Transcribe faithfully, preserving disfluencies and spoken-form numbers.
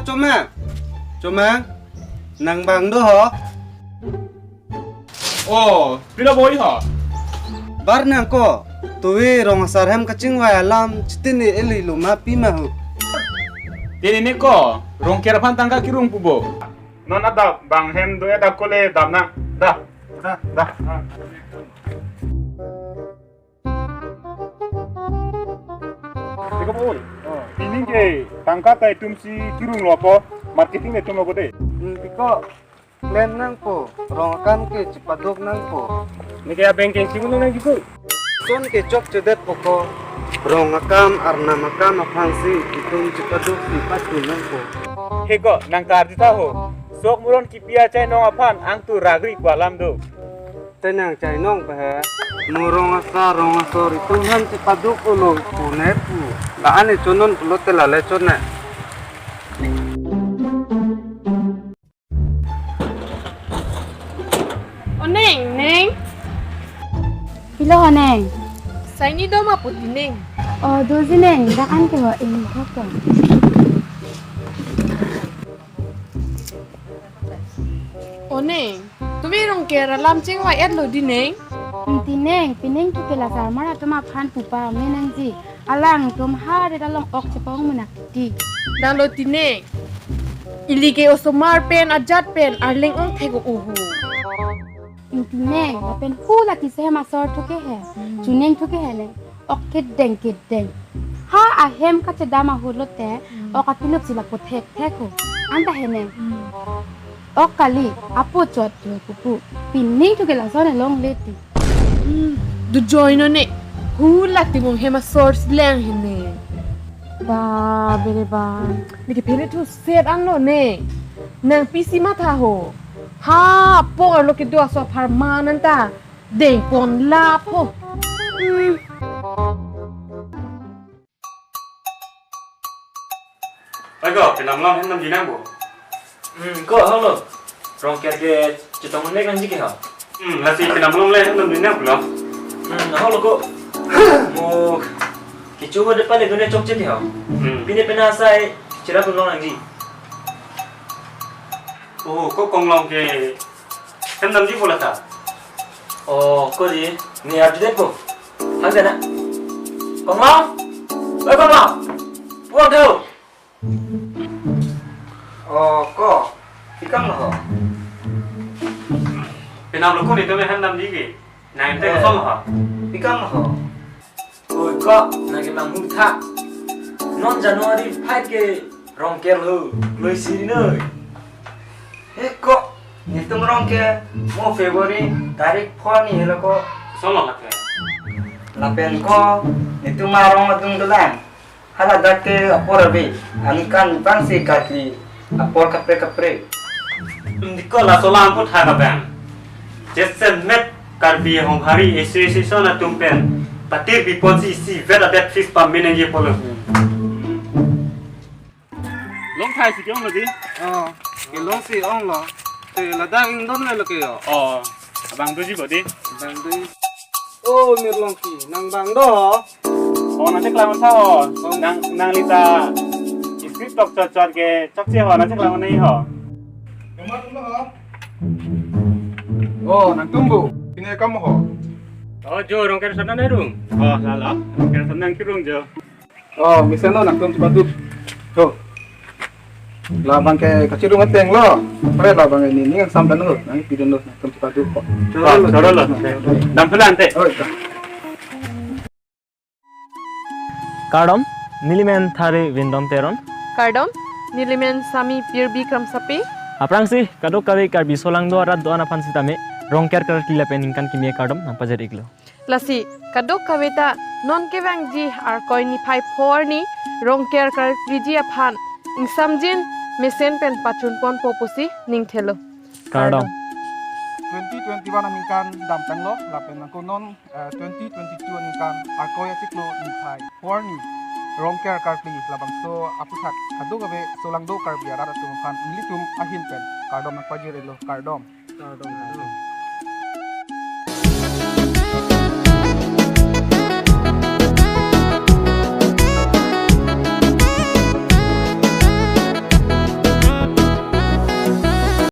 Chomang, Chomang, nang bang do ho? Oh, pilo boi ho? Bar nang ko, tuwe rong asar hem kachingvai alam chitini eli luma pima ho. Tini ne ko, Rongker aphan tangka kirung pubo. Non adap bang hem do edak kole dam na. Da, da, da. Eko boi. Oh. Pining ke tangka ta itum si kirung lo ko, marketing le itum lo ko de. Hmm, piko. Plan nangpo, rong akam ke chipaduk nangpo. Neke abeng ke chimun nang jiku. Son ke chokchedet po ko, rong akam, arnam akam aphan si itum chipaduk si patu nangpo. He ko, nang karju ta ho. Sok muron kipi achai nong aphan angtu ragri pu alam do. Te nang chai nong pe he. Mo rong asar, rong asor itum aphan chipaduk ulo pu ne pu. La-an ne chonon pulote lale chon ne. O Neng, Neng. Pilo ho Neng? Saini do ma puti Neng? O doji Neng, dak an ke ho, ini ho ko. O Neng, tumi Rongker alam chingvai-et lo di Neng? Inti Neng, pining thu ke la sarmar atum aphan pupa me nangji. Alangtum ha re along ok chepong munak di. Dalo ti Neng. Ili ke osomar pen ajat pen arleng ong thek uhu. Inti Neng, lapen hu lati se hem asor thu ke he. Hmm. Chuneng thu ke he Neng. Ok kedeng kedeng. Ha ahem kachedam ahut lote, hmm, ok akilup si lapu thek thek ho. Anta he Neng. Hmm. Ok kali, apo chot thu pupu. Pining thu ke lason along le ti. Hmm, do join o ne. Hu lati mong hem asor si lang he ne. Da bere ba. Neke phere thu set an lo ne. Nang pisi matha ho. Ha, apor lo kedo aso apharman anta. Deng pon lap ho. Hmm. Oi ko, penam along hem damji nang bo? Hmm, ko, halo. Rongker ke chetong nek nangji ke ha? Hmm, lasi penam along le hem damji nang pulo. Hmm, halo ko. Mo, kecho ho depan le dune chokche ke ha. Hmm. Pine pena sai, cherap along nangji. Oh, ko Konglong ke hem damji bola ta? Oh, ko di, ne update ko. Hang kana. Konglong? Oi, Konglong. Puang tau. Oh, ko. Ikam lo ho. Penam lo ko ni to me hem damji ke. Nang te kosong ho. Ikam lo ho. Oi, ko, nang ke nang mutha. Non January five ke Rongker lo, kloi siri noi. He ko, netum Rongker, mo February tarik four ni helo ko. Solo lake. Lapen ko, netum arong adung dolang. Hala dak ke apor ave, aningkan bang si kaki, apor kapre kapre. Di ko laso alam putha ka bang. Jasemet Karbi Honghari Association atum pen patir bipon si isivet adet fis pameneng ye polo. Long thai si ke-ong lo di? Oh, kelong si ong lo. Te ladak ingdon le lo ke yo. Oh, abang doji ko di? Abang doji. Oh, Mirlongki, nang bang do ho? Oh, nang cheklang sa ho. Oh. Nang, nangli ta script tok chot chot ke chokche ho, nang cheklang nai ho. Oh, nangtum bo. Pine kam ho? Oh, jo, Rongker ason nang rung. Oh, lalo. Rongker ason nang kirung jo. Oh, mesen lo nangtum chepatu. Ho. Labang ke kachirung ateng lo. Pre labang ini ni sam dan lo. Nang pidun lo nangtum chepatu. Choro lo. Choro lo. Dam pulang te. Oh, ika. Kardom, nelimen Thari Vindom Teron. Kardom, nelimen Sami Pirbi Kramsapi. Aphrangsi, kadokave Karbi solangdo arat do-an aphan sitame, Rongker karkli lapen ningkan kimi akardom nangpajir iklo. Lasi, kadokave ta non kevangji Arkoi niphai four ni Rongker karkliji aphan ingsamjin mesen pen pachunponpo pusi ning thelo. Kardom. Twenty twenty-one aningkan damtanglo lapen nangko non, eh, twenty twenty-two aningkan Arkoi achiklo niphai four ni Rongker karkli labangso aputhak kadokave solangdo Karbi arat atum aphan ilitum ahin pen kardom nangpajir iklo, kardom. Kardom.